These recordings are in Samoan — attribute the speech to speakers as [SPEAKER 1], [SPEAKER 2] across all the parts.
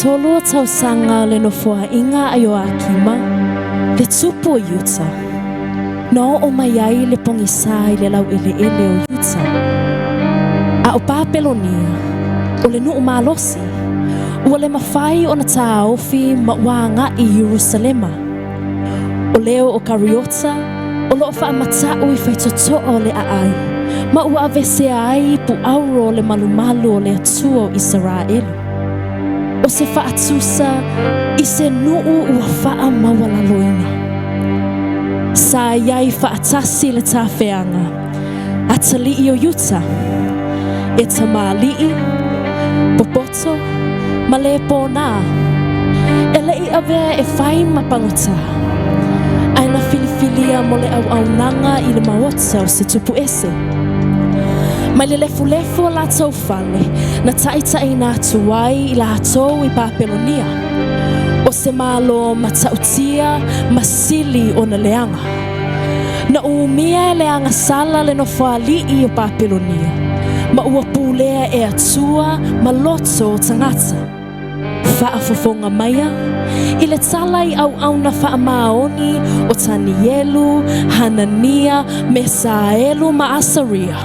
[SPEAKER 1] 13 o tausaga o le nofoaiga a Ioakima, le tupu o Iuta, na oo mai ai le pogisa i le laueleele o Iuta. A o Papelonia, o le nuu malosi, ua le mafai ona taofi ma ua agai i Ierusalema. O leo o Kariota o lo o faamata'u i faitotoa o le aai, ma ua aveesea ai ipu auro o le malumalu o le Atua o Isaraelu. O se faatusa i se nuu ua faamaualaloina. Sa i ai faatasi le tafeaga, atalii o Iuta, e tamalii, popoto, ma le pōnā, e le i avea e fai ma pagota, ae na filifilia mo le auaunaga i le maota o se tupu ese. Mai le lefulefu o latou fale, na taitaiina atu ai i latou i Papelonia, o se malo matautia ma sili ona leaga. Na umia e le agasala le nofoalii o Papelonia, ma ua pulea e atua ma loto o tagata. Faafofoga maia i le tala i auauna faamaoni o Tanielu, Hanania, Mesaelu ma Asaria.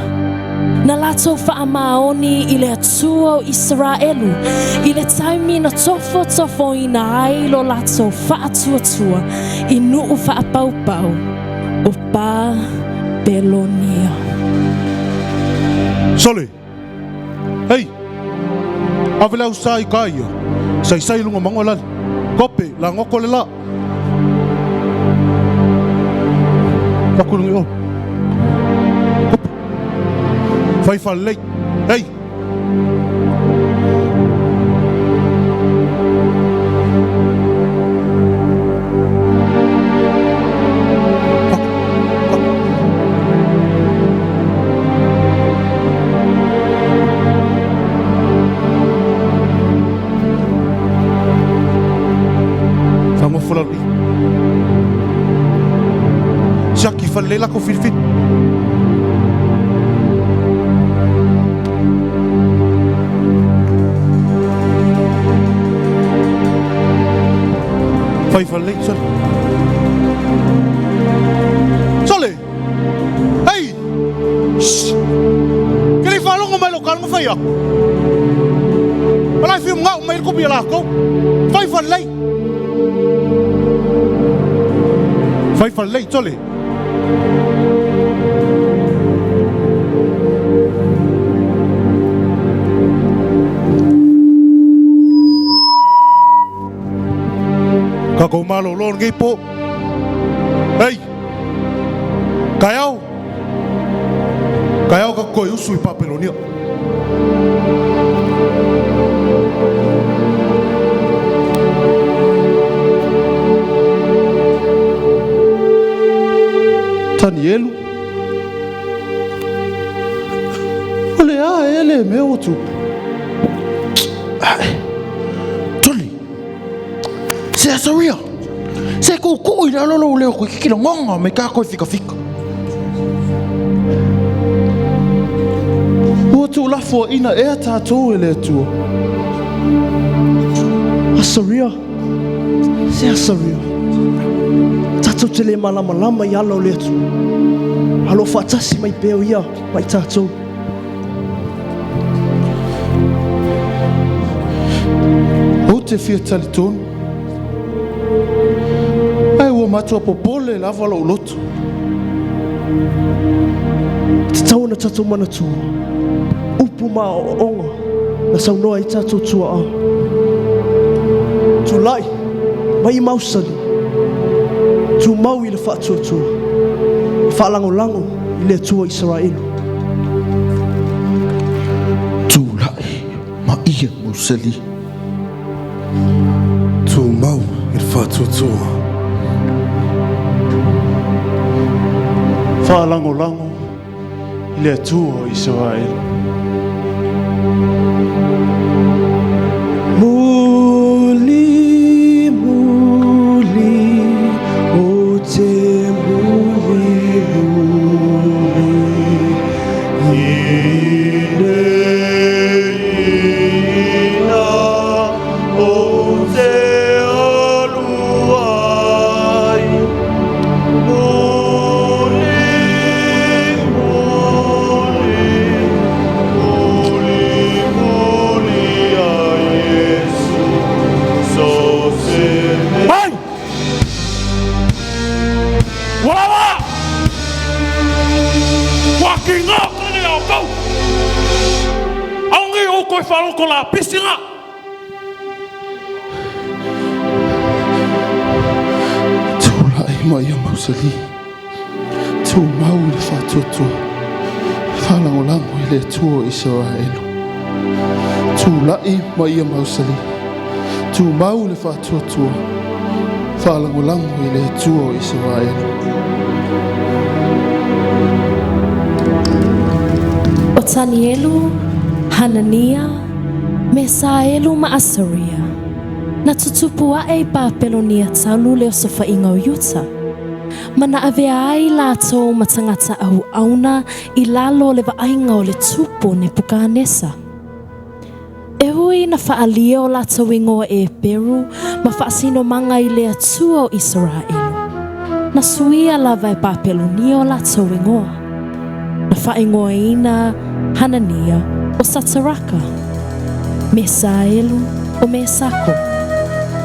[SPEAKER 1] Na latou faamaoni i le Atua o Isaraelu i le taimi na tofotofoina ai lo latou faatuatua i nuu faapaupau o Papelonia.
[SPEAKER 2] Sole! Hei! Ave le ausa i ka ia. Saisai luga mago lale. Kope, la ngoko le la. Paku lungi o. Kope. Fai falelei. Hei! Fagofo lalo i. Siaki falelei lako filifili. Fai falelei, sole. Sole! Hei! Shh! Ke le faalogo mai lo kalongo fai aku. Malai fiu ngau mai le kopi a lakou. Fai falelei. Fai falelei, sole. Kakou malolo lenei po. Hei! Taeao! Taeao ka toe usu i Papelonia. Tanielu, O le a ea le mea ua tupu?
[SPEAKER 3] Toli, se Asaria, se kuukuu i lalo lou leo koe kikila ngonga mai ka koe fikafika.
[SPEAKER 2] Ua tuulafoaina ea tatou e le Atua?
[SPEAKER 4] Asaria, se Asaria, tatou te le malamalama i ala o le Atua, a o lo o faatasi mai pea o Ia ma i tatou.
[SPEAKER 2] Ou te fia talitonu, ae ua matua popole lava lou loto.
[SPEAKER 4] E tatau ona tatou manatua upu ma aoaoga na saunoa ai tatou tuaa. Tulai mai i mausali, tumau i le faatuatua, e faalagolago i le Atua o Isaraelu.
[SPEAKER 3] Tulai ma ia mausali.
[SPEAKER 2] Tumau i le faatuatua. Faalagolago i le Atua o Isaraelu.
[SPEAKER 4] Muli, muli, o te muli, muli, i le ina o.
[SPEAKER 5] Koe faalogo lapisi ga.
[SPEAKER 2] Tulai ma ia mausali. Tumau i le faatuatua. Faalagolago i le Atua o Isaraelu. Tulai ma ia mausali. Tumau i le faatuatua. Faalagolago i le Atua o Isaraelu.
[SPEAKER 1] O Tanielu, Hanania, Mesaelu ma Asaria, na tutupu aʻe i Papelonia talu le osofaiga o Iuta, ma na avea ai latou ma tagata auauna i lalo o le vaaiga o le tupu o Nepukanesa. E ui na faaalia o latou igoa Eperu ma faasinomaga i le Atua o Isaraelu, na suia lava e Papelonia o latou igoa. Na faaigoaina Hanania o Sataraka, Mesaelu o Mesako,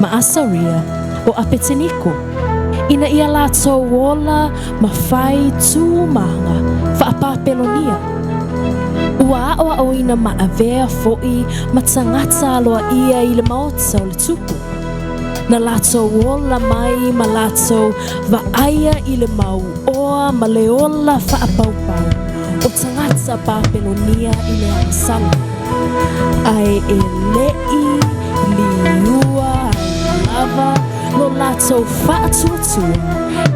[SPEAKER 1] ma Asaria o Apeteniko, ina ia latou ola ma fai tu ma aga faa-Papelonia. Ua aʻoaʻoina ma avea foʻi ma tagata aloaʻia i le maota o le tupu. Na latou ola mai ma latou vaaia i le mau oa ma le ola faapaupau o tagata Papelonia i le agasala, ae e leʻi liua ai lava lo latou faatuatua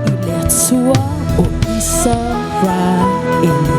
[SPEAKER 1] i le Atua o Isaraelu.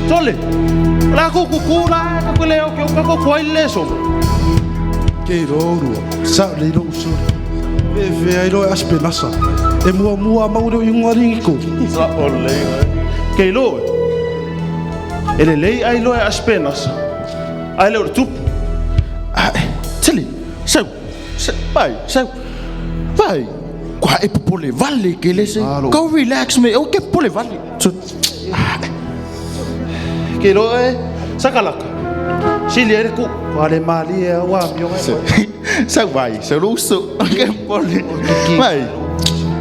[SPEAKER 5] Sole, la ku ku ku la ku le o ke ko ko ai le so.
[SPEAKER 2] Ke rorua, sa le ro so. Ve ve ai ro aspenasa. E mua mua mau le ingoa ringi ko.
[SPEAKER 5] Sa o le. Ke lo. E le lei ai lo e aspenasa. Ai le o tupu.
[SPEAKER 3] Tele, sau, vai, sau, vai. Kua e popole vale ke le se. Go relax me, o ke popole vale.
[SPEAKER 5] Ke lo e sakalaka. Sili e ku.
[SPEAKER 2] Kua le mali e awa mio e.
[SPEAKER 3] Sau vai, sau lo uso. Ke popole. Vai.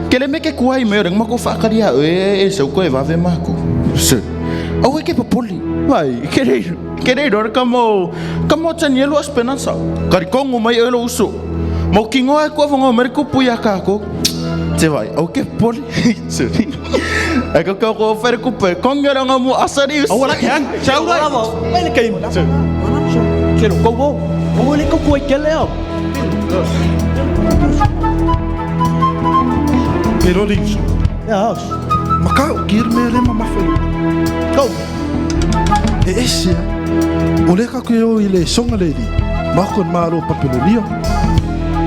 [SPEAKER 3] Ke le me ke kuai me reng mako whakaria e e sau koe vave mako. Se. Au e ke popole. Vai, ke re ke re rora ka mo ka mo tanielu aspenansa. Karikongo mai e lo uso. Mo kingoa e kua whango mere kupu ia kako. Te vai, au ke popole. Ai ko ko ko whare kupu e konga ranga mo asari uso.
[SPEAKER 5] Au ala ke ang. Sau rai.
[SPEAKER 4] Mai le kai. Ke ro ko wo. Au le ko ko ke le au.
[SPEAKER 2] Ke rori uso.
[SPEAKER 4] Ya house.
[SPEAKER 2] Makau kir me le mamafe.
[SPEAKER 4] Go.
[SPEAKER 2] E ese o le ka ke o i le songa le di. Mako malo Papelonia.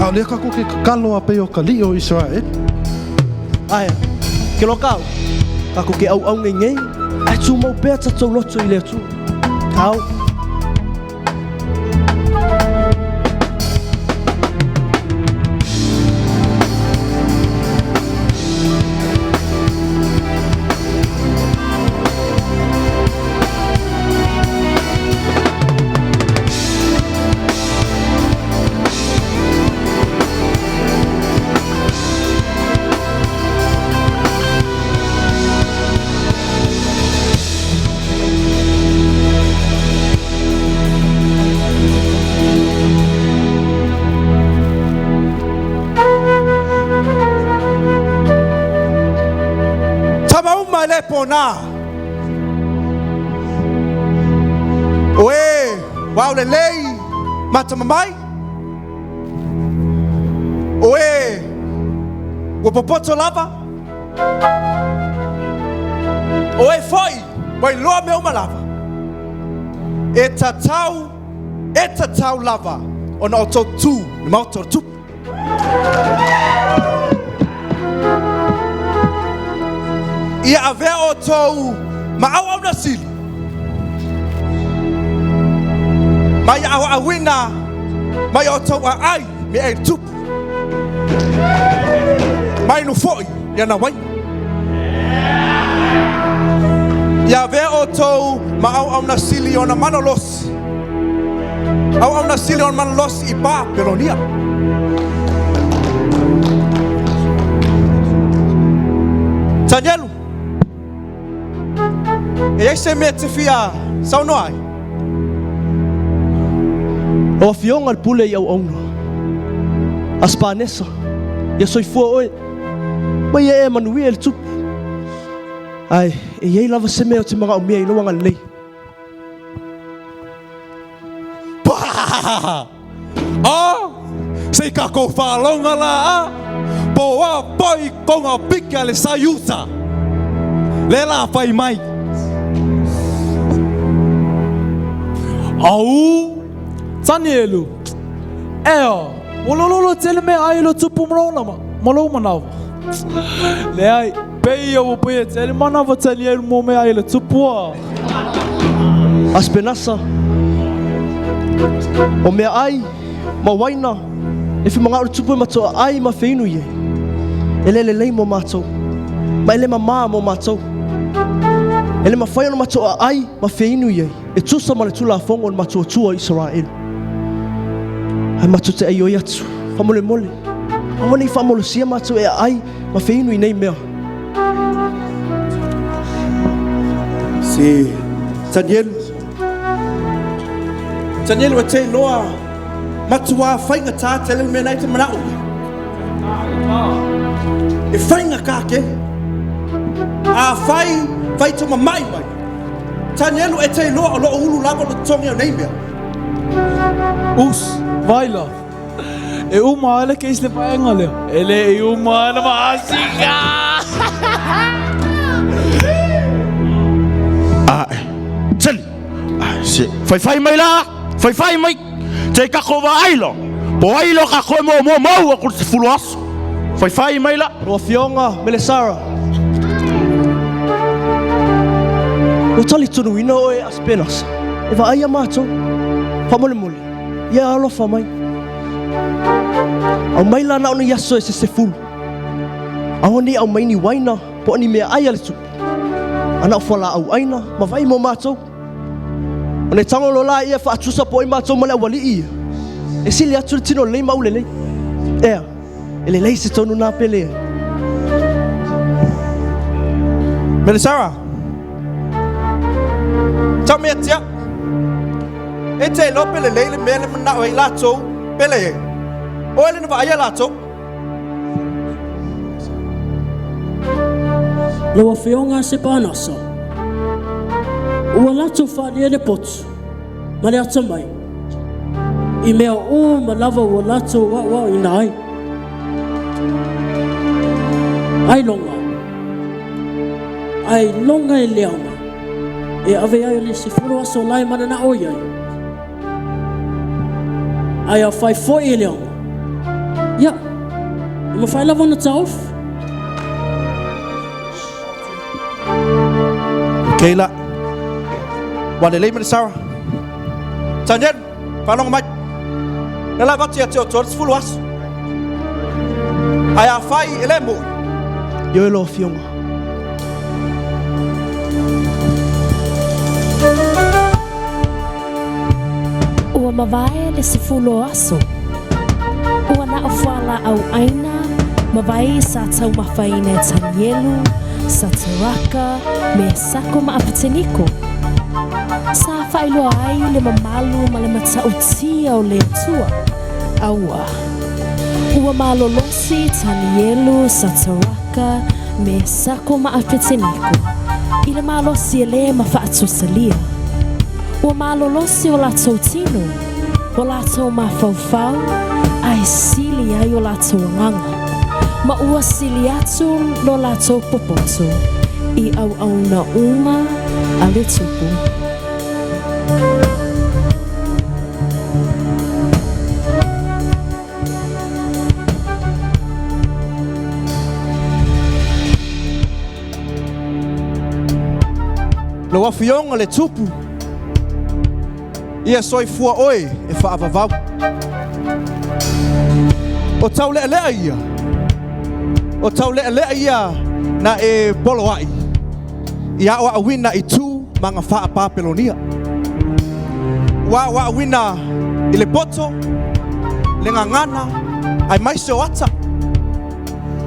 [SPEAKER 2] A o le ka ko ke kakalo a pe o kali o Israel.
[SPEAKER 4] Ai. Ke lo kau. Ka ko ke au au ngai ngai. Ai tu mau pea tatou loto i le atu. Kau.
[SPEAKER 6] Atua e le pona. O e ua aulelei ma atamamai, o e ua popoto lava, o e foi ua iloa mea uma lava, e tatau, e tatau lava ona outou tu i le maota o le Tupu. Ia avea outou ma auauna sili, ma ia aoaoina mai outou aai meaai i le Tupu, ma inu foi i ana waina. Ia avea outou ma auauna sili ona malolosi, auauna sili ona malolosi i Papelonia. Tanielu, e i ai se mea e te fia saunoa ai?
[SPEAKER 4] Lau Afioga i le Pule i Auauna, Asipanesa, ia soifua oe, mai ia e manuia i le Tupu. Ae e i ai lava se mea ou te manaomia i lou agalelei.
[SPEAKER 6] A! Se i kakou faaloga la a, po a poi konga pike a le Saiuta, le la fai mai.
[SPEAKER 7] Auu! Tanielu, Ea, ua lololo tele meaai i lo tupu ma lou manawa. Leai, pei ia ua paia tele manawa Tanielu mo meaai i le tupu a.
[SPEAKER 4] Aspenasa, O meaai ma uaina e fimagao le tupu e matoa ai ma feinu i ai, e le lelei mo matou, ma e le mamā mo matou. E le mafai ona matoa ai ma feinu i ai, e tusa ma le tulafono o le matuatua o Isaraelu. Ae matou te aioi atu, faamolemole, aua ne i faamalosia matou e aai ma feinu i nei mea.
[SPEAKER 6] Se Tanielu, Tanielu e te iloa matuā faigata tele le mea na e te manao ia. E faigata tele. A fai, fai te mamai mai. Tanielu e te iloa o loo ulu lava lo totogi o nei mea.
[SPEAKER 7] Us, Vaila. E uma ai le case le vaega lea. E le i uma ai le masina.
[SPEAKER 3] Ae, tali. Ae, se, faifai mai la, faifai mai. Te kako vaai lo. Po ai lo ka koe mo mo mau aku le sefulu aso. Faifai mai la.
[SPEAKER 4] Lau Afioga Melesara, ua talitonuina oe Aspenas e vaaia matou. Faamolemole, ia alofa mai. Aumai la na o ni aso e se sefulu. Aua ne i aumai ni uaina po o ni meaai a le tupu, a na o fualaau aina ma vai mo matou. O nei tago loa la ia e faatusa po o ai matou ma le aualii ia. E sili atu le tino lelei ma aulelei. Ea, e lelei se tonu na pe leai.
[SPEAKER 6] Melisara, tau mea tia. E te iloa pe lelei le mea le manao ai latou pe leai. Oe le na vaaia latou.
[SPEAKER 8] Lau Afioga Sepanasa, ua latou faaalia le potu ma le atamai i mea uma lava ua latou aoaoina ai. Ailoga, ailoga e leaga e ave ai le sefulu aso la e mananao i ai. Ae afai foi e leaga, ia, e mafai lava ona taofi.
[SPEAKER 6] Okay la. Ua lelei ma le Sarah. Tanielu, faalogo mai. Le la avatu ia te outou le sefulu aso. Ae afai e le mo'i.
[SPEAKER 4] Ioe lau Afioga.
[SPEAKER 1] Ua mavae le sefulu o aso. Ua na o fualaau aina ma vai sa taumafaina e Tanielu, Sateraka, Mesako ma Apeteniko. Sa faailoa ai le mamalu ma le matautia o le Atua, a ua. Ua malolosi Tanielu, Sateraka, Mesako ma ʻApeteneko, i le malosi e lē ma faatusalia. Ua malolosi o latou tino, o latou mafaufau, a e sili ai o latou agaga, ma ua sili atu lo latou popoto i auauna uma a le Tupu.
[SPEAKER 6] Lau Afioga le Tupu, ia soifua oe e faavavau. O taulealea ia, o taulealea ia na e poloai i aoaoina i tu ma agafaa Papelonia. Ua aoaoina i le poto, le gagana, aemaise o ata.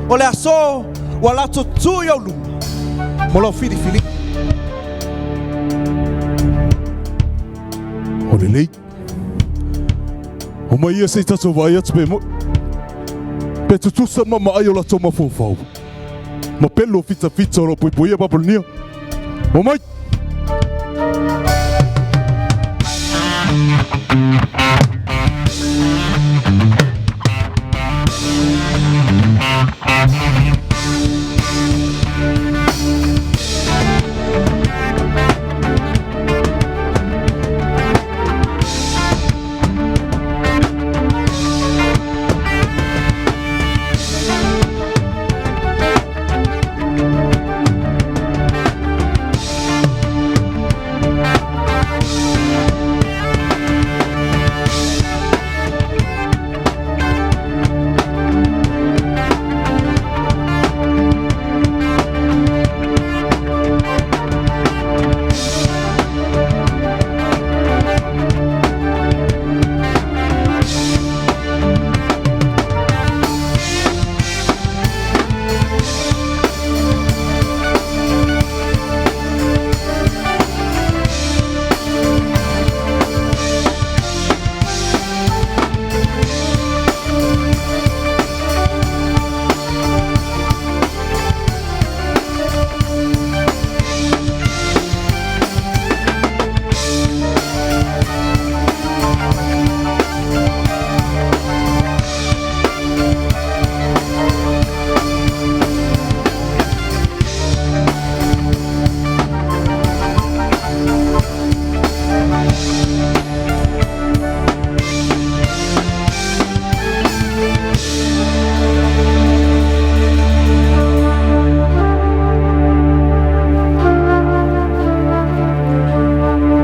[SPEAKER 6] O le aso ua latou tu i ou luma mo lou filifiliga.
[SPEAKER 9] O lelei. Omai ia se i tatou vaai atu pe mo'i. Pe tutusa ma maai o latou mafaufau. Ma pelu o fitafita o lo o poipoia Papelonia. Omai!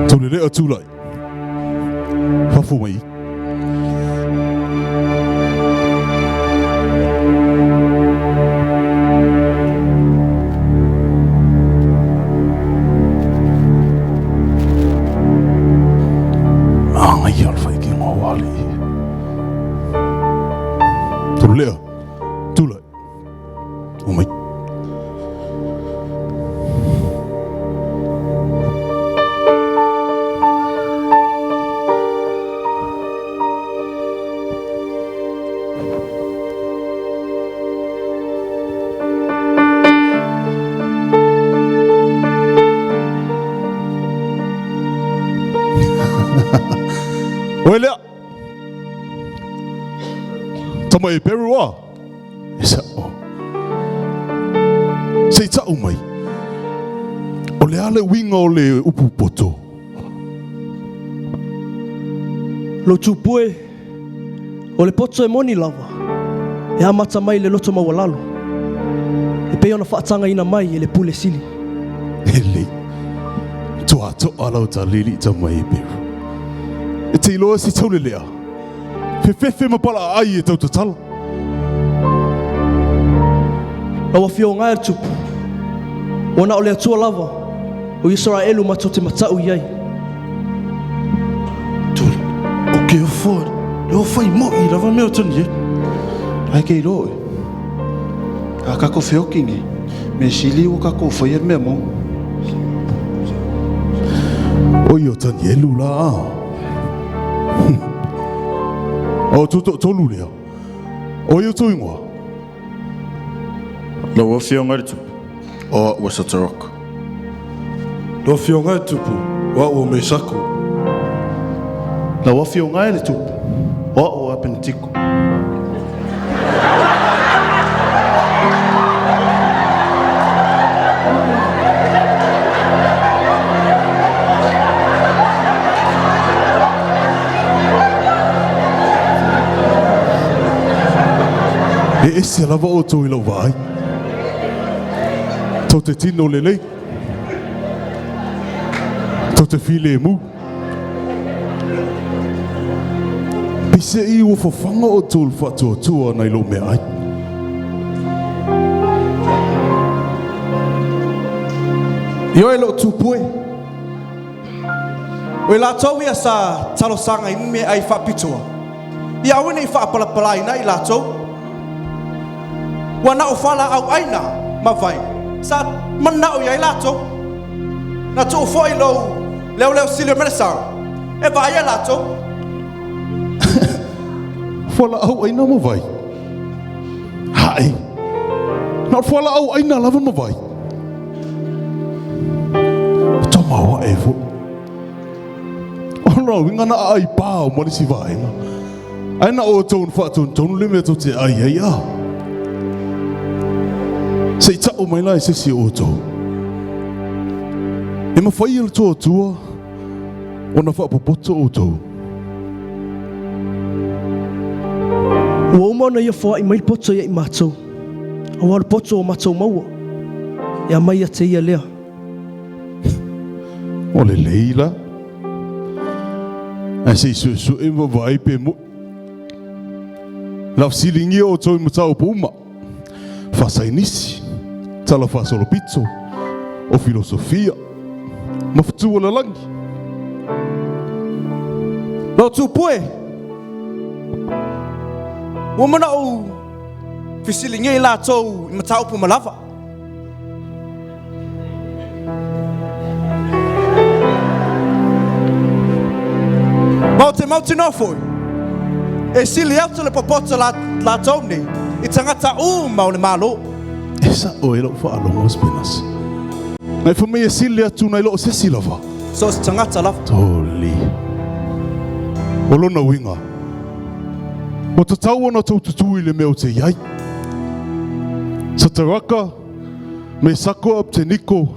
[SPEAKER 9] Taulelea tulai. Fafo mai. Manaia le faikiga o alii. Taulelea tulai. Omai. Oe lea. Tama e Peru a. E sa'o. Se i ta'u mai, o le a le uiga o le upu poto?
[SPEAKER 4] Lou tupu e, o le poto e moni lava, e amata mai i le loto maualalo, e pei ona faatagaina mai e le Pule Sili.
[SPEAKER 9] E lei, toatoa lau talili tama e Peru. E te iloa se taulelea? Fefefe ma palaaai e tau tatala.
[SPEAKER 4] Lau Afioga e le Tupu, ua na o le Atua lava o Isaraelu matou te matau i ai.
[SPEAKER 5] Tuli, o ke ofo, le o fai moi lava mea o tani e. Ai ke iloa oe. A kako feoki nei, me sili ua kako whai e mea mo.
[SPEAKER 9] Oi o Tanielu la a. O tu to tolu lea. O i o tō ingoa.
[SPEAKER 3] Lau Afioga i le Tupu, o a'u o Sataraka.
[SPEAKER 5] Lau Afioga e le Tupu, o a'u o Mesako.
[SPEAKER 2] Lau Afioga e le Tupu, o a'u o Apenetiko.
[SPEAKER 9] E ese lava outou i lou vaai. Tou te tino lelei. Tou te filemu. Peiseai ua fafaga outou i le faatuatua nai lou meaai.
[SPEAKER 6] Ioe lou tupu e. O i latou ia sa talosagaina meaai faapitoa, ia aua ne i faapalapalaina i latou. Ua na o fualaau aina ma vai sa manao i ai latou. Na tuu foi lou leoleo sili o Melesau e vaaia latou.
[SPEAKER 9] Fualaau aina ma vai. Hae. Na o fualaau aina lava ma vai. Tama ae foi. O lona uiga na aai pā o ma le isi vaega. Ae na outou na faatonutonu le mea tou te ai ai a. Se i ta'u mai la e se isi o outou. E mafai e le Tuatua ona faapopoto outou.
[SPEAKER 4] Ua uma ona ia foai mai le poto ia i matou, aua o le poto ua matou maua, e aumai ia te ia lea.
[SPEAKER 9] O lelei la. Ae se i suesue ma vaai pe mo'i. La fesiligia outou i mataupu uma, faasainisi, tala faasolopito, o filosofia, ma fetu o lalagi.
[SPEAKER 6] Lou tupu e, ua mana'o fesiligia i latou i mataupu uma lava. Ma ou te mautinoa foi, e sili atu le popoto la latou nei i tagata uma o le Malo.
[SPEAKER 9] E sa'o ai la'u faalogo Aspenas. Na e fai mai e sili atu nai lo o sesi lava.
[SPEAKER 6] So o se tagata lava.
[SPEAKER 9] Toli. O lona uiga, ua tatau ona tou tutū i le mea ou te i ai. Sataraka, Mesako, Apeteniko,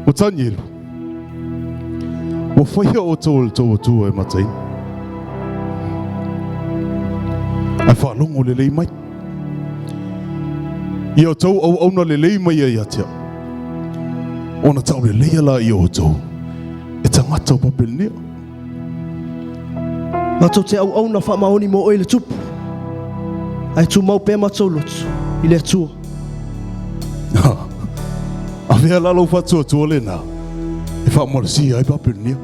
[SPEAKER 9] ma Tanielu. Ua faia outou e le tou Atua e mataina. Ae faalogo lelei mai. Ia outou auauna lelei mai ia ia te au, ona tauleleia laia o outou e tagata o Papelonia.
[SPEAKER 4] Matou te auauna faamaoni mo oe le Tupu, ae tumau pea matou loto i le Atua.
[SPEAKER 9] Avea la lou faatuatua lena e faamalosia ai Papelonia.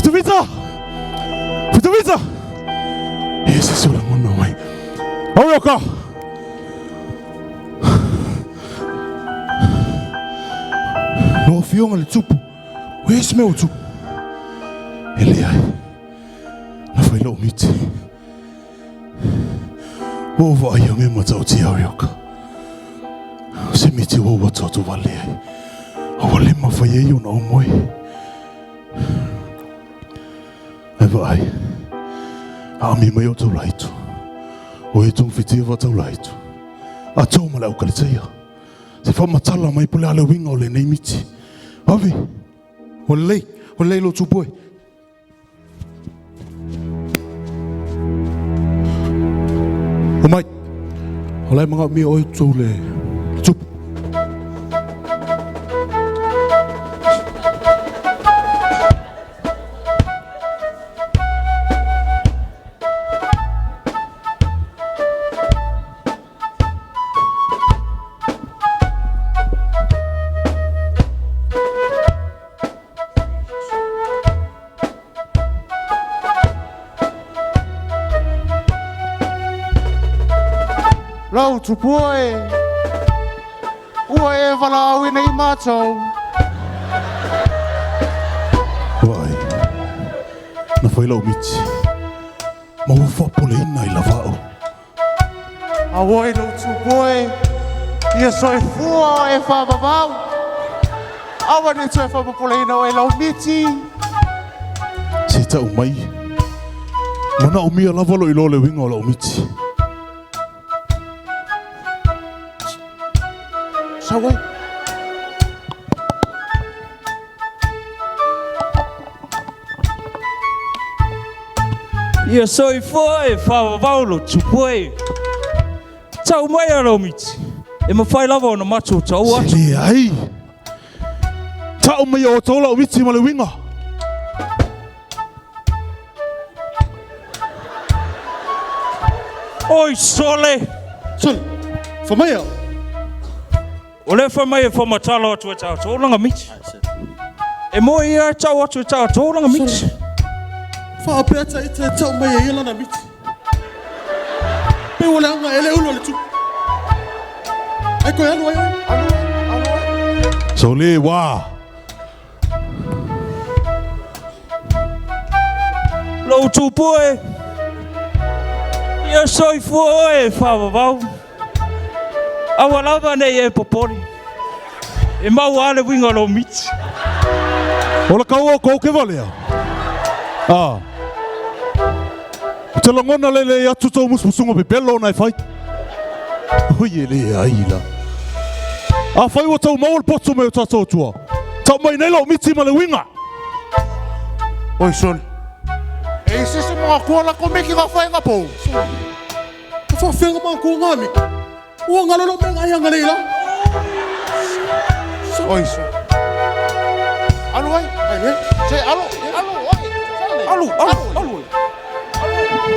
[SPEAKER 9] Vitavita! Vitavita! E se se o lagona mai. Arioka!
[SPEAKER 5] Lau Afioga i le Tupu, o i ai se mea ua tupu?
[SPEAKER 9] E leai. Na fai lou miti. Ua ou vaaia mea matautia, Arioka. O se miti ua ou atoato vale ai. A ua le mafai ai ona ou moe. Ae vaai, aami mai o taulaitu. O e togafitiga faataulaitu. A tō ma le au Kaleteia. Se faamatala mai po o le a le uiga o lenei miti. Vave!
[SPEAKER 5] Ua lelei, ua lelei lou tupu e. Omai, o la e manaomia oe tou le tupu.
[SPEAKER 2] Lou tupua e, ua e valaauina i matou.
[SPEAKER 9] Vaai, na fai lau miti, ma ua faapoleina i lavao.
[SPEAKER 2] Auoi lou tupua e, ia soifua e faavavau. Aua ne i toe faapopoleina oe lau miti.
[SPEAKER 9] Se tau mai, manaomia lava lou iloa le uiga o lau miti.
[SPEAKER 2] Sau ai.
[SPEAKER 10] Ia soifua e faavavau lou tupu e. Tau mai a lou miti, e mafai lava ona matou tau atu.
[SPEAKER 9] Se leai. Tau mai e outou lau miti ma le uiga.
[SPEAKER 10] Oi sole!
[SPEAKER 5] Sole, fai mai au.
[SPEAKER 10] O lea fai mai e whamatalo atu e tatou langa miti. E moe ia e tau atu e tatou langa miti.
[SPEAKER 5] Faapea ta ita e tau mai e ia lana miti. Pe ua leaga e le ulu a le tupu. Ai koe alu ai oe.
[SPEAKER 2] Alu ai, alu ai.
[SPEAKER 9] Sole, wa.
[SPEAKER 10] Lou tupu e. Ia soifua oe e faavavau. Aua lava nei e popole. E maua a le uiga o lou miti.
[SPEAKER 9] O le kaua o kou ke valea. A. Ou te lagona lelei atu tou musumusuga pepelo ona e fai. Oi e leai la. Afai ua tau maua le poto mai o tatou atua, tau mai nei lou miti ma le uiga.
[SPEAKER 2] Oi sole. E i sisi mo nga kua la komiki nga whainga pou.
[SPEAKER 5] Ka whawhenga mā kua ngā miki. Ua ngalo lo mea ngai anga nei la.
[SPEAKER 2] Oi sole. Alu ai.
[SPEAKER 5] Ai le.
[SPEAKER 2] Se alu, alu ai.
[SPEAKER 10] Alu, alu, alu ai.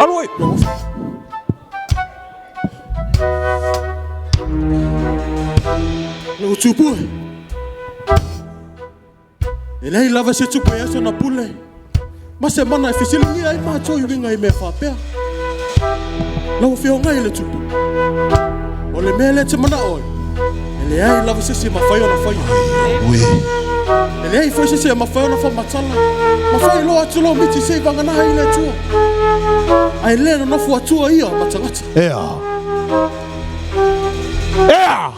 [SPEAKER 10] Alu ai.
[SPEAKER 5] Lou tupu e. E leai lava se tupu e aso na pule ma se mana e fesiligia ai matou i uiga i mea faapea. Lau Afioga i le Tupu, o le mea lea e te manao ai, e leai lava se isi e mafai ona faia. E leai foi se isi e mafai ona faamatala ma faailoa atu lou miti se i vagana ai le Atua. Ae le nonofo atua ia ma tagata.
[SPEAKER 9] Ea! Ea!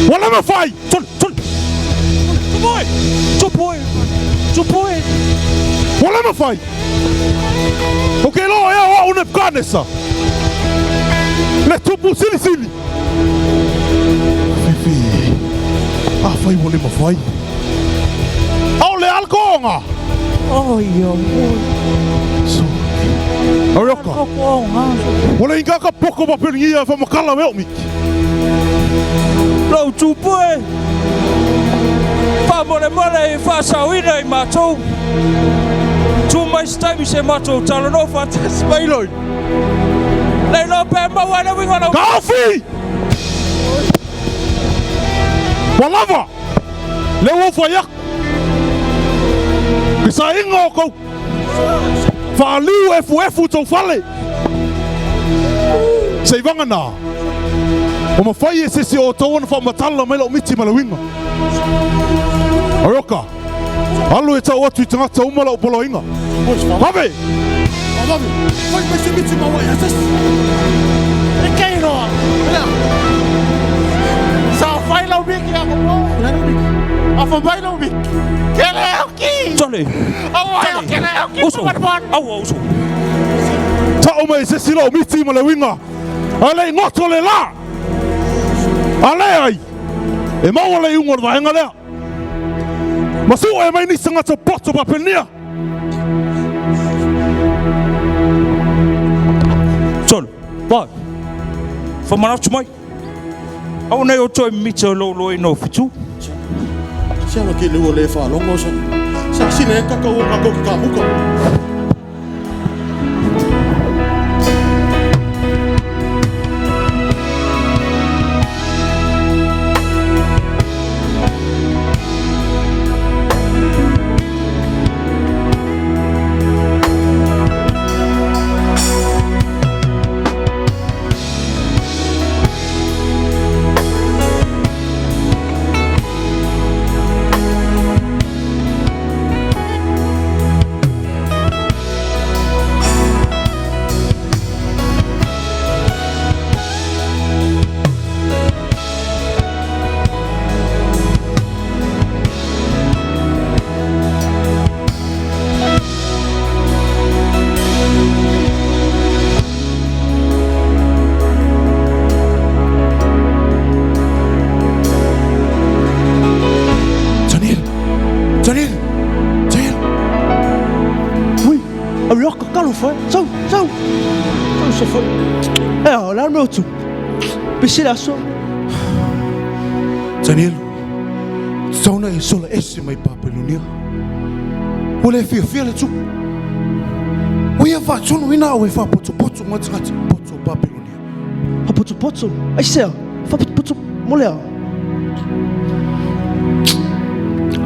[SPEAKER 9] Ua leva fai!
[SPEAKER 10] Tole, tole! Tupu e! Tupu e! Tupu e!
[SPEAKER 9] Ua leva fai! O ke loa ea o au Nebuchadnezzar, le tupu silisili. Fefe, afai ua le mafai. Ao le alkoonga!
[SPEAKER 10] Oi, oi, oi.
[SPEAKER 9] So, Arioka. Ua le inga ka poko ma pelingia e whamakala me o miki.
[SPEAKER 10] Lou tupu e, faamolemole e faasaoina i matou. Tu mai se taimi se matou talanoa faatasi mai loi. Leiloa pe maua ai le uiga o lau.
[SPEAKER 9] Taofi! Ua lava! Lea ua ou fai aku. Ke sainga o kou faaliu efuefu tou fale. Seivaga na, ua mafai e sesi o outou ona faamatala mai lau miti ma le uiga. Aroka, alu e tau atu i tagata uma lau poloaiga. Vave!
[SPEAKER 5] Vave, fai mai se miti ma oe, asasi.
[SPEAKER 2] E kei roa. Sa fai lau miki a ko po. A fa mai lau miki. Ke le oki.
[SPEAKER 10] Tole.
[SPEAKER 2] Aua e o ke le oki.
[SPEAKER 10] Uso. Aua uso.
[SPEAKER 9] Tau mai se isi lau miti ma le uiga, a le i goto le la. A leai, e maua le iuga o le vaega lea. Ma su'e mai nisi tagata poto Papelonia.
[SPEAKER 10] Tolu, vai. Famanatu mai. Aua nei o toe mimita o lou loina o fetu.
[SPEAKER 5] Se ala ke le ua le faalogo sa. Sa sile e kaka ua kako ki ka muka.
[SPEAKER 6] Daniel! Daniel! Daniel!
[SPEAKER 4] Ui, Arioka, talofa e. Sau, sau. Sau se foi. E, o le a le mea o tupu? Pese le aso.
[SPEAKER 6] Daniel, tatau ona e sola ese mai Papelonia. Ua le fiafia le tupu. Ua ia faatonuina au e faapotopoto ma tagata poto o Papelonia.
[SPEAKER 4] Faapotopoto? Aisea? Faapotopoto mo le a?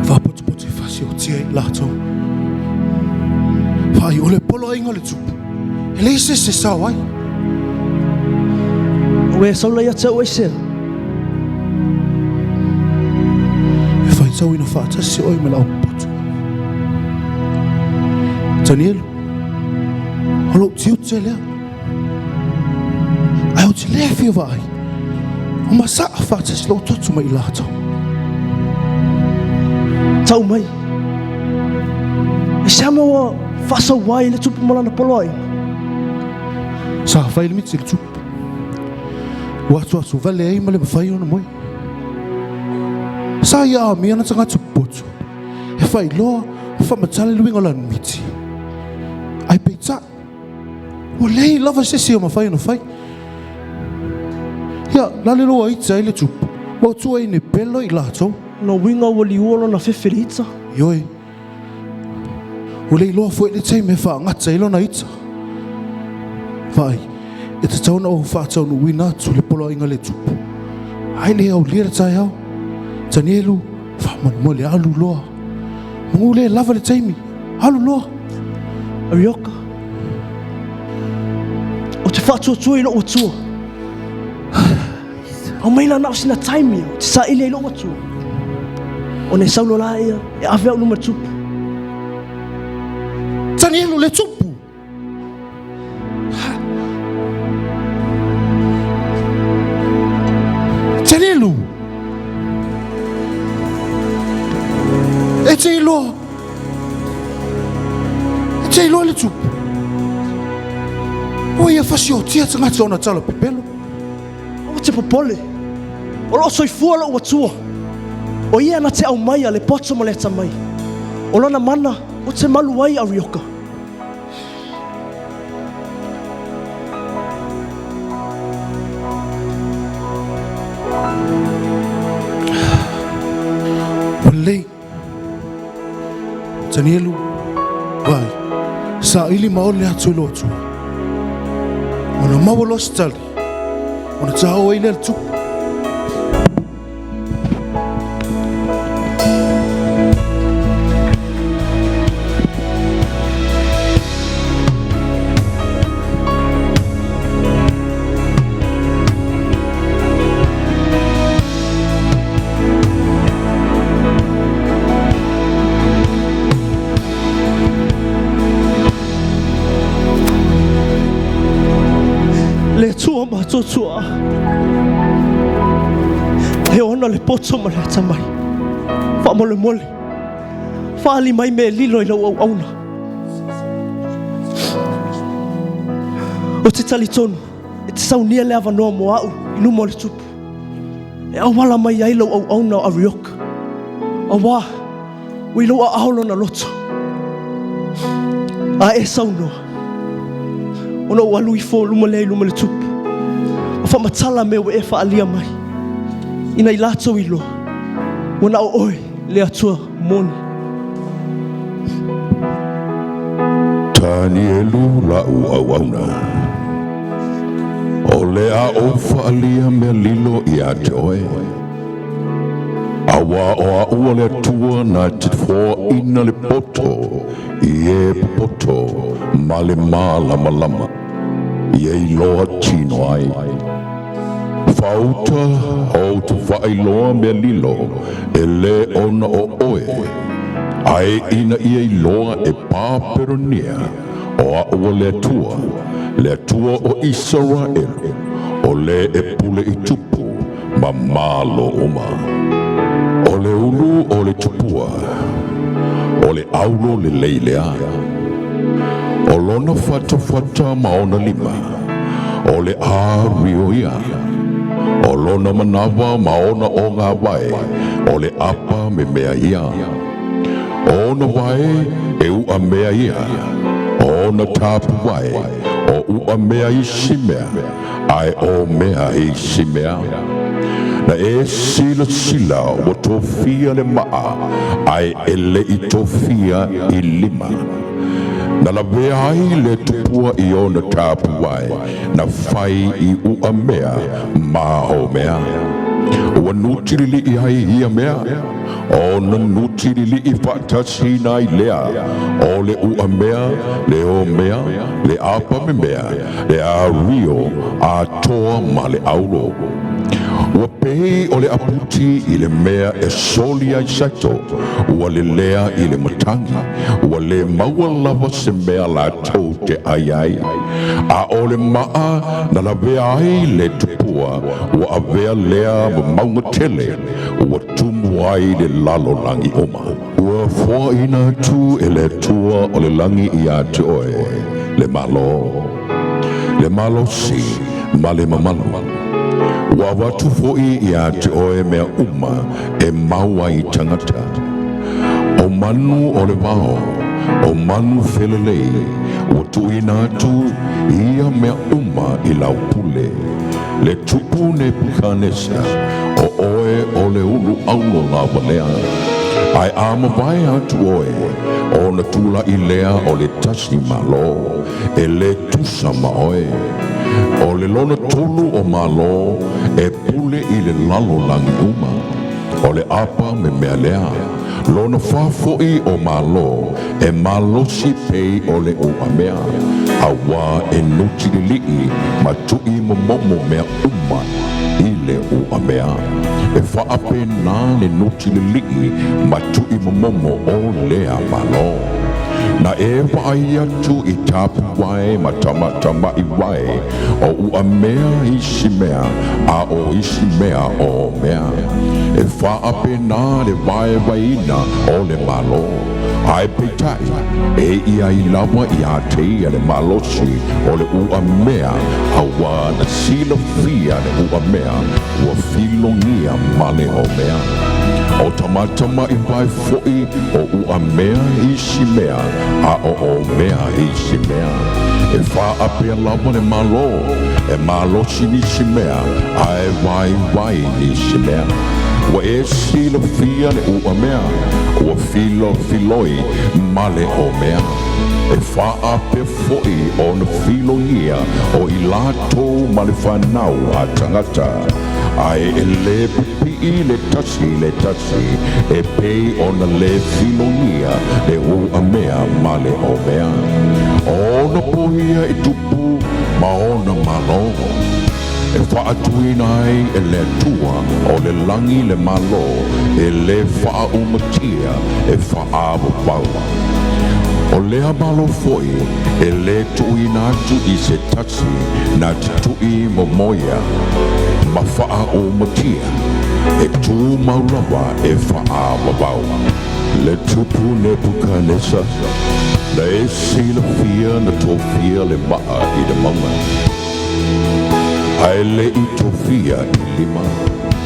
[SPEAKER 6] Faapotopoto e faasiotia ai latou. Vaai, o le poloaiga o le tupu, e leai se isi e sao ai.
[SPEAKER 4] Ua e sau la ia te au aisea?
[SPEAKER 6] E faitauina faatasi oe ma le aupoto. Tanielu, o lou tiute lea. Ae ou te le fia vaai, o masaa faatasi lou toto ma i latou.
[SPEAKER 4] Tau mai. E sea mea ua faasau ai le tupu ma lana poloaiga?
[SPEAKER 6] Sa fai le miti i le tupu. Ua atuatu vale ai ma le mafai ona moe. Sa ia amia na tagata popoto e faailoa ma faamatala le uiga o lana miti. Ae peitai, ua leai lava se isi e mafai ona fai. Ia, lale loa ita ai le tupu, ma ua tua ine pelo i latou.
[SPEAKER 4] Lona uiga ua liua lona fefe i le ita.
[SPEAKER 6] Ioe. Ua le iloa foi le taimi e faagata ai lona ita. Vaai, e tatau ona ou faataunuuina atu le poloaiga le tupu. Ai le aulia le taeao. Tanielu, faamolemole, alu loa. Manu le lava le taimi, alu loa.
[SPEAKER 4] Arioka, ou te faatuatua i lou Atua. Aumai la na o sina taimi ou te saili ai lou Atua. Ona e sau loa la ia e ave au i luma tupu.
[SPEAKER 6] Tanielu le tupu. Tanielu. E te iloa. E te iloa le tupu. Ua ia fasiotia tagata ona tala pepelo.
[SPEAKER 4] Aua te popole, o lo o soifua lou Atua, o ia na te aumaia le poto ma le atamai. O lona mana ou te malu ai, Arioka.
[SPEAKER 6] Ua lelei. Tanielu, vaai, saili ma ole atu i lou Atua. Ona maua loa se tali, ona taoa ai lea le tupu.
[SPEAKER 4] Le Atua matuatua, e ona le poto ma le atamai. Faamolemole, faaali mai mea e lilo i lau auauna. Ou te talitonu, e te saunia le avanoa mo au i luma o le tupu. e auala mai ai lau auauna o Arioka, auā ua i lou aao lona loto. A e saunoa, ona ou alu ifo luma lea i luma le tupu, ma faamatala mea ua e faaalia mai, ina i latou iloa, ua na o oe le Atua moni.
[SPEAKER 11] Tanielu la'u auauna, o le a ou fa'alia mea lilo iā te oe, auā o a'u o le Atua na te foaʻina le poto i e popoto ma le mālamalama, ia iloa tino ai. Faauta ou te faailoa mea lilo e lē ona o oe, ae ina ia iloa e Papelonia o a'u o le Atua, le Atua o Isaraelu, o lē e pule i tupu ma malo uma. O le ulu o le tupua, o le aulo lelei lea. O lona fatafata ma ona lima, o le ario ia. O lona manawa ma ona ogāwae, o le apa memea ia. O ona wae e uʻamea ia, o ona tapuwae o uʻamea isi mea, ae omea isi mea. Na e silasila ua tofia le maa, ae e leʻi tofia i lima. Na lavea ai le tupua i ona tapuwae, na fai i uʻamea ma omea. Ua nutililiʻi ai ia mea, ona nutililiʻi faatasiina ai lea o le uʻamea, le omea, le apa memea, le ario atoa ma le aulo. Ua pei o le aputi i le mea e soli ai sato, ua lelea i le matagi, ua lē maua lava se mea latou te ʻai ai. A o le maa na lavea ai le tupua, ua avea lea ma mauga tele, ua tumu ai le lalolagi uma. Ua foaʻina atu e le Atua o le lagi iā te oe le Malo, le malosi ma le mamalu. Ua avatu foʻi iā te oe mea uma e mau ai tagata. O manu o le vao, o manu felelei, ua tuuina atu ia mea uma i lau pule. Le tupu Nepukanesa, o oe o le ulu aulo lava lea. Ae a mavae atu oe, ona tulaʻi lea o le tasi Malo, e lē tusa ma oe. O le lona tolu o Malo e pule i le lalolagi uma. O le apa memea lea. Lona fā foʻi o Malo e malosi pei o le uʻamea, auā e nutililiʻi ma tuʻi momomo mea uma i le uʻamea. E faapena le nutililiʻi ma tuʻi momomo o lea Malo. Na e vaai atu i tapuwae ma tamatamaʻi wae o uʻamea isi mea a o isi mea o mea. E faapena le vaevaeina o le Malo. Ae peitai, e i ai lava iā te ia le malosi o le uʻamea auā na silafia le uʻamea ua filogia ma le omea. O tamatamaʻi wae foʻi o uʻamea isi mea a o omea isi mea. E faaapea lava le Malo, e malosi nisi mea ae waiwai nisi mea. Ua e silafia le uʻamea, ua filofiloi ma le omea. E faaapea foʻi ona filogia o i latou ma le fanau a tagata, ae e lē pipiʻi le tasi i le tasi e pei ona lē filogia le uʻamea ma le omea. O ona po ia e tupu ma ona Malo, e faatuina ai e le Atua o le lagi le Malo e lē faaʻumatia e faaavavau. O lea Malo foʻi e lē tuuina atu i se tasi na te tuʻi momoia ma faaʻumatia, e tumau lava e faaavavau. Le tupu Nepukanesa, na e silafia na tofia le maa i le mauga, ae leʻi tofia i lima.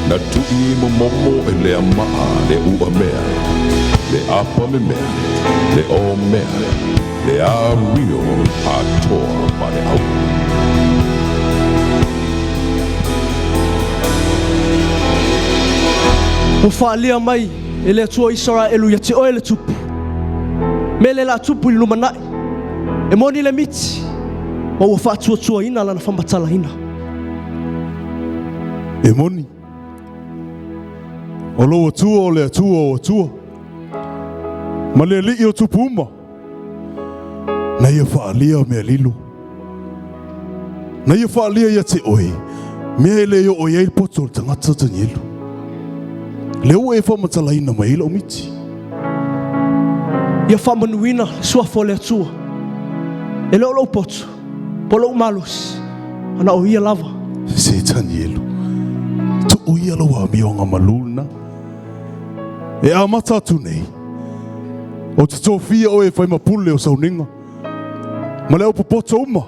[SPEAKER 11] Na tuʻi momomo e le amaʻa le uʻamea, le ʻapa memea, le ʻōmea, le ārio atoa ma le ʻaula.
[SPEAKER 4] Ua faaalia mai e le Atua o Isaraelu ia te oe le tupu. Mea le la tupu i le lumanai, e moni le miti, ma ua faatuatuaina lana faamatalaina.
[SPEAKER 9] E moni, o lou Atua o le Atua o Atua, ma le Alii o tupu uma, na ia faaalia mea lilo. Na ia faaalia ia te oe, mea e le oo i ai le poto o le tagata Tanielu. Lea ua e faamatalaina mai ai lau miti.
[SPEAKER 4] Ia faamanuina le suafa o le Atua, e le o lou poto, po o lou malosi, a na o Ia lava.
[SPEAKER 9] Se Tanielu, tuu ia lou amioga malū lena. E amata atu nei, ou te tofia oe e fai ma pule o sauniga, ma le au popoto uma.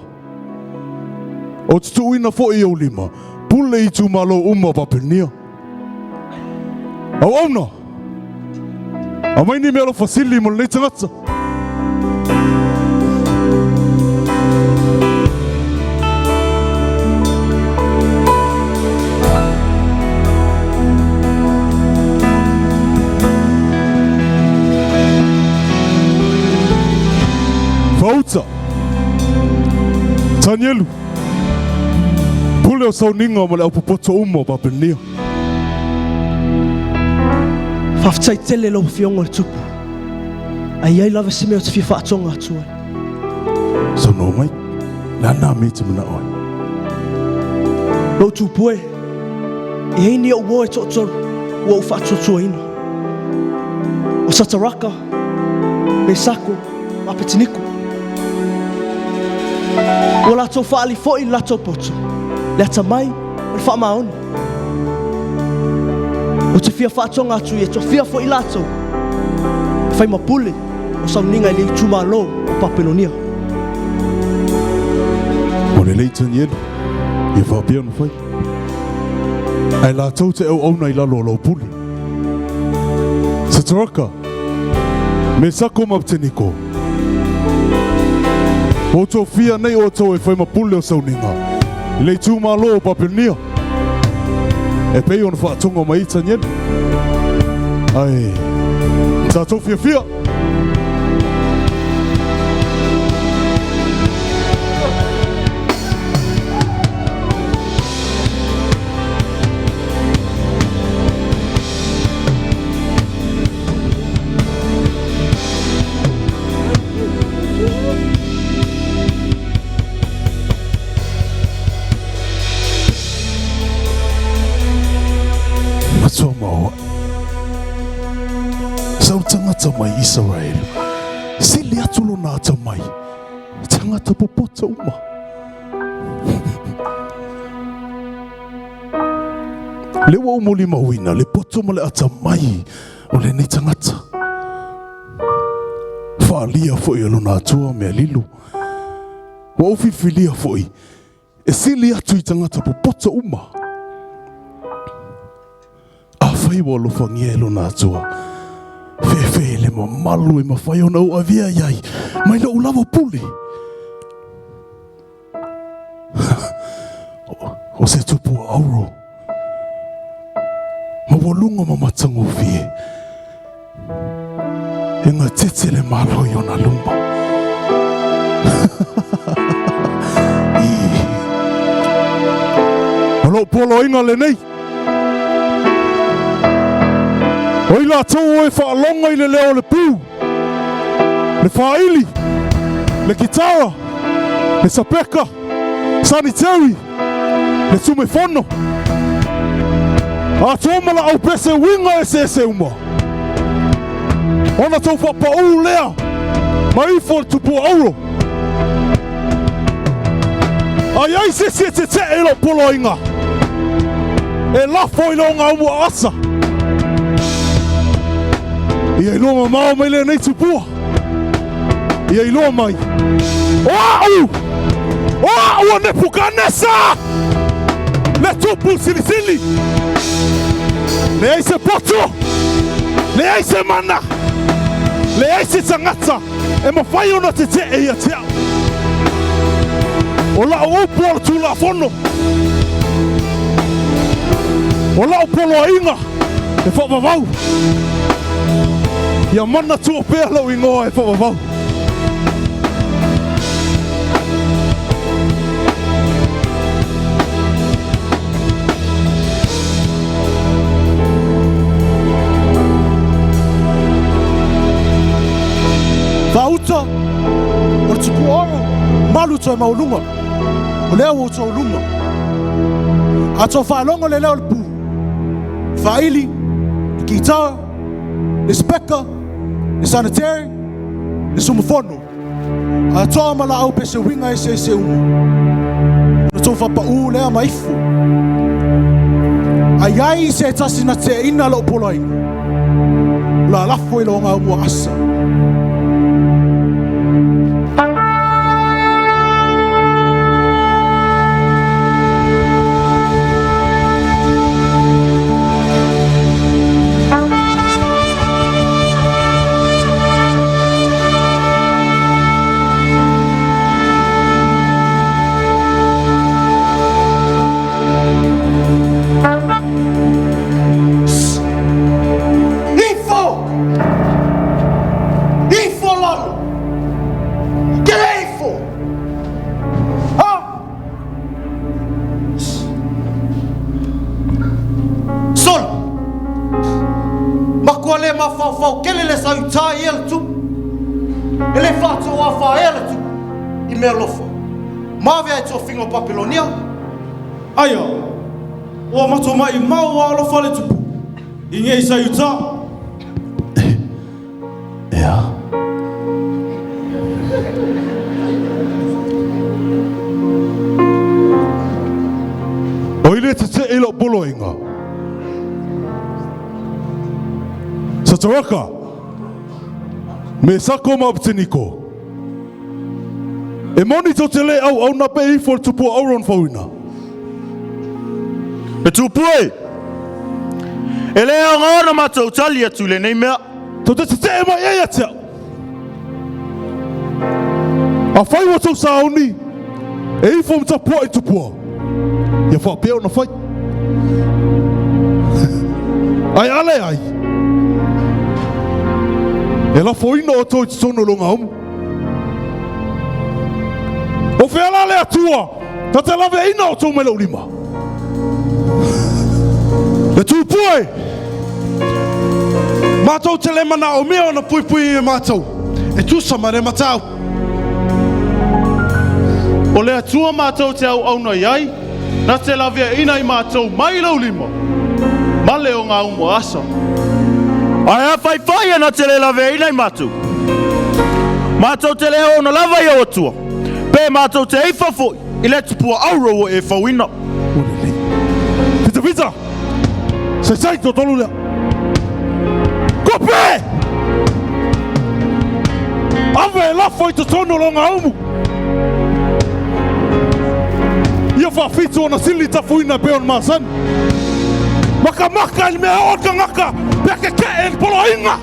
[SPEAKER 9] Ou te tuuina foi i ou lima, pule i itumalo uma o Papelonia. Auauna! Aumai ni mealofa sili mo lenei tagata. Fauta. Tanielu. Pule o sauniga ma le au popoto uma o Papelonia.
[SPEAKER 4] Faafetai tele lau Afioga i le Tupu. Ae i ai lava se mea ou te fia faatoga atu ai.
[SPEAKER 9] Saunoa mai, le a na mea e te manao ai?
[SPEAKER 4] Lou Tupu e, e i ai ni ou uo e toatolu ua ou faatuatuaina. O Sataraka, Mesako, ma Apetiniko. Ua latou faaali foi i le latou poto, le atamai ma le faamaoni. Ou te fia faatoga atu ia tofia foi latou e fai ma pule o sauniga i le itumalo o Papelonia.
[SPEAKER 9] O lelei Tanielu, ia faapea ona fai. Ae latou te auauna i lalo o lou pule. Sataraka, Mesako ma Apeteniko, ua ou tofia nei outou e fai ma pule o sauniga i le itumalo o Papelonia. E pei ona faatoga mai ai Tanielu. Ae, tatou fiafia! Matua maoa. Sau tagata mai Isaraelu. Sili atu lona atamai. Tagata popota uma. Lea ua ou molimauina le poto ma le atamai o lenei tagata. Faalia foi e lona Atua mea lilo. Ua ou filifilia foi e sili atu i tagata popoto uma. Afai ua alofagia e lona Atua, fefe le mamalu e mafai ona ou avea i ai mai lou lava pule. O se tupu auro maualuga ma matagofie e gatete le Malo i ona luma. O lou poloaiga lenei, o i latou o e faaloga i le leo o le pu, le faaili, le kitara, le sapeka, sanitary, le tumefono, atoa ma laau pese uiga eseese uma. Ona tou faapaū lea ma ifo le tupua auro. A i ai se isi e tetee i lou poloaiga, e lafo i le ogaumu aasa. Ia iloa mamao mai lenei tupua. Ia iloa mai, o a'u, o a'u o Nepukanesa, le tupu silisili. Leai se poto, leai se mana, leai se tagata e mafai ona tete'e ia te a'u. O la'u upu o le Tulafono, o la'u poloaiga e faavavau. Ia manatua pea lou igoa e faavavau.
[SPEAKER 5] Faauta o le tupua oro malu toe maualuga o lea ua outou luma. A tou faalogo le leo o le pu, faaili, le kitara, le speka, le sanitary, le sumufono, atoa ma laau pese uiga eseese uma, ona tou faapaū lea ma ifo. A i ai se tasi na teeina lou poloaiga, o le a lafo i le ogaumu a Asa.
[SPEAKER 12] Ifo! Ifo lalo! Ke le ifo! Ha? Solo! Makua le mafaufau kele le sauta ia le tupu. E le faatoafa ea le tupu i mea lofa. Mave ai tofiga o Papelonia.
[SPEAKER 5] Aia, ua matou maʻimau a alofa le tupu i nei sa i uta.
[SPEAKER 2] Ea.
[SPEAKER 9] O i le tete'e i la'u poloaiga. Sataraka, Mesako ma Apeteniko, e moni tou te lē auauna pe ifo i le tupua auro na fauina.
[SPEAKER 3] E tupu e! E le aoga ona matou tali atu i lenei mea.
[SPEAKER 9] Tou te tete'e mai ai ia te a'u. Afai ua tou sauni, e ifo ma tapua'i i tupua, ia faapea ona fai. Ae a leai, e lafoina outou i totonu o le ogaumu. O fea la le Atua na te laveaina outou mai lou lima? Le tupua e!
[SPEAKER 5] Matou te le manaomia ona puipui e matou e tusa ma le mataupu.
[SPEAKER 13] O le Atua matou te auauna i ai, na te laveaina i matou mai lou lima, ma le ogaumu a Asa.
[SPEAKER 3] Ae afai foi e na te le laveaina i matou, matou te le auauna lava i ou Atua, pe matou te ifo foi i le tupua auro ua e fauina.
[SPEAKER 9] Ua lelei. Pita pita! Saisai toatolu lea. Kope! Ave e lafo i totonu o le ogaumu. Ia faafitu ona sili tafuina e pei ona masani. Makamaka i le mea e oo le tagata pe a keke'e i le poloaiga.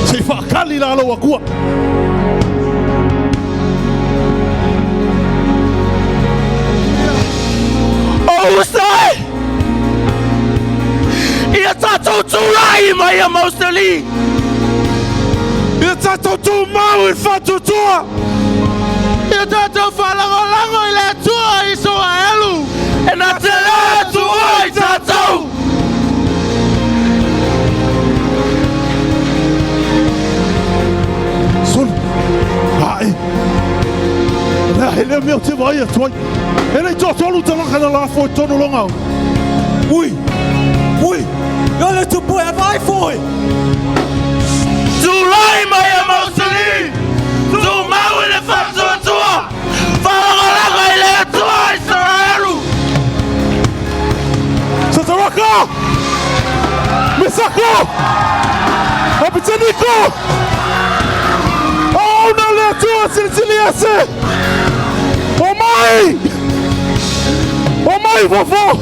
[SPEAKER 9] Se i faakali la lou Atua.
[SPEAKER 3] O uso e! Ia tatou tulai mai ia mausali!
[SPEAKER 5] Ia tatou tumau i le faatuatua!
[SPEAKER 13] Ia tatou faalagolago i le Atua i Isaraelu!
[SPEAKER 3] E na te le Atua i tatou!
[SPEAKER 9] Soli, ae. O le a he lea mea ou te vaai atu ai. E le i toatolu tagata na lafo i totonu o le ogaumu.
[SPEAKER 10] Ui! Ui! Ia le tupu e vaai foi!
[SPEAKER 3] Tulai mai e mausali! Tumau i le faatuatua! Faalagolago i le Atua o Isaraelu!
[SPEAKER 9] Sataraka! Mesako! Apeteniko! Auauna le Atua silisili ese! Omai! Omai fafo!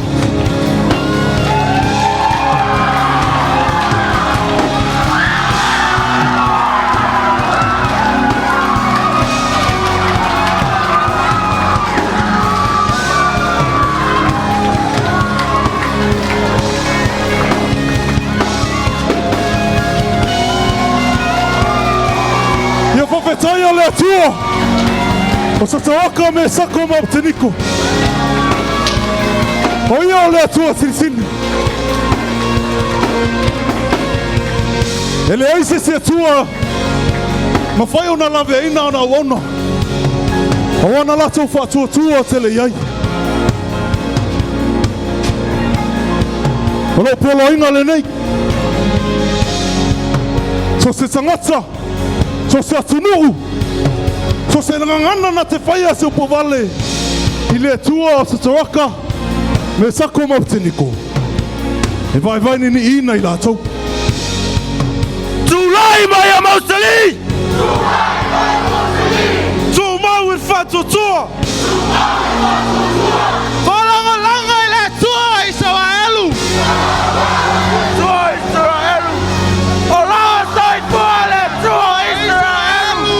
[SPEAKER 9] Faafetai le Atua o Sataraka, Mesaka ma Apeteniko. O ia o le Atua silisili. E leai se isi Atua mafai ona laveaina ona auauna. Aua na latou faatuatua tele i ai. O lou poloaiga lenei. So se tagata, so se atunuu, so se gagana na te faia se upu vale i le Atua o Sataraka, Mesako ma Apeteniko. E vaivai niniiina i latou.
[SPEAKER 10] Tulai mai a Mausali! Tumau i le faatuatua! Faalagolago i le Atua Isaraelu! Atua Isaraelu! O laua soifua le Atua Isaraelu!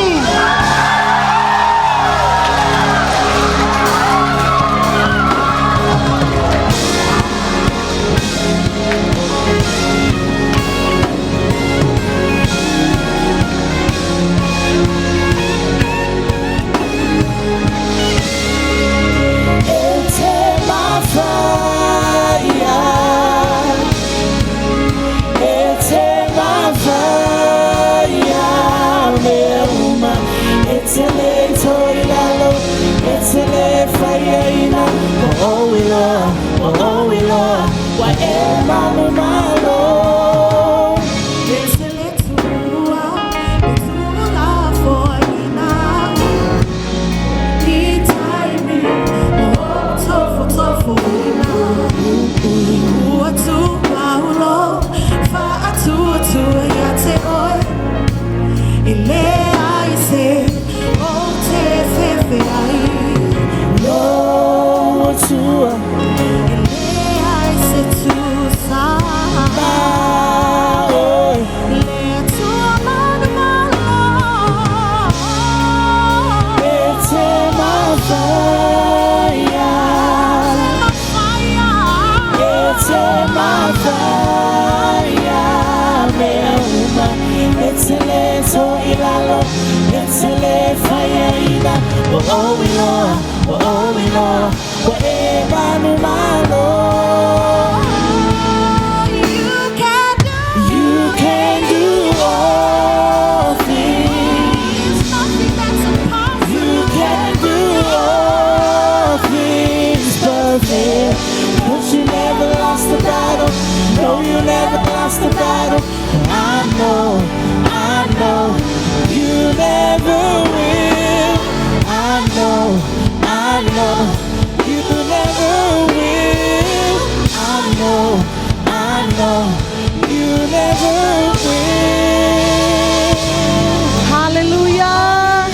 [SPEAKER 14] Hallelujah.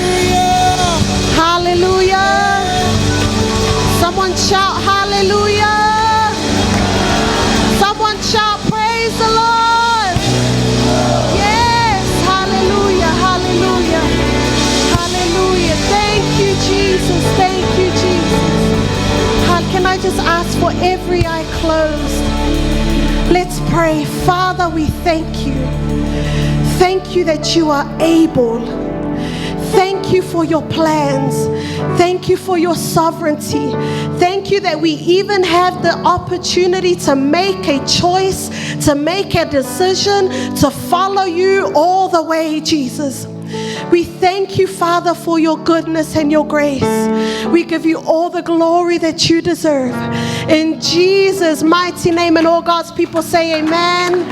[SPEAKER 14] Hallelujah. Someone shout hallelujah. Someone shout praise the Lord. Yes. Hallelujah. Hallelujah. Hallelujah. Thank you, Jesus. Thank you, Jesus. Can I just ask for every eye closed? Let's pray. Father, we thank you. Thank you that you are able. Thank you for your plans. Thank you for your sovereignty. Thank you that we even have the opportunity to make a choice, to make a decision, to follow you all the way, Jesus. We thank you, Father, for your goodness and your grace. We give you all the glory that you deserve. In Jesus' mighty name, and all God's people say amen.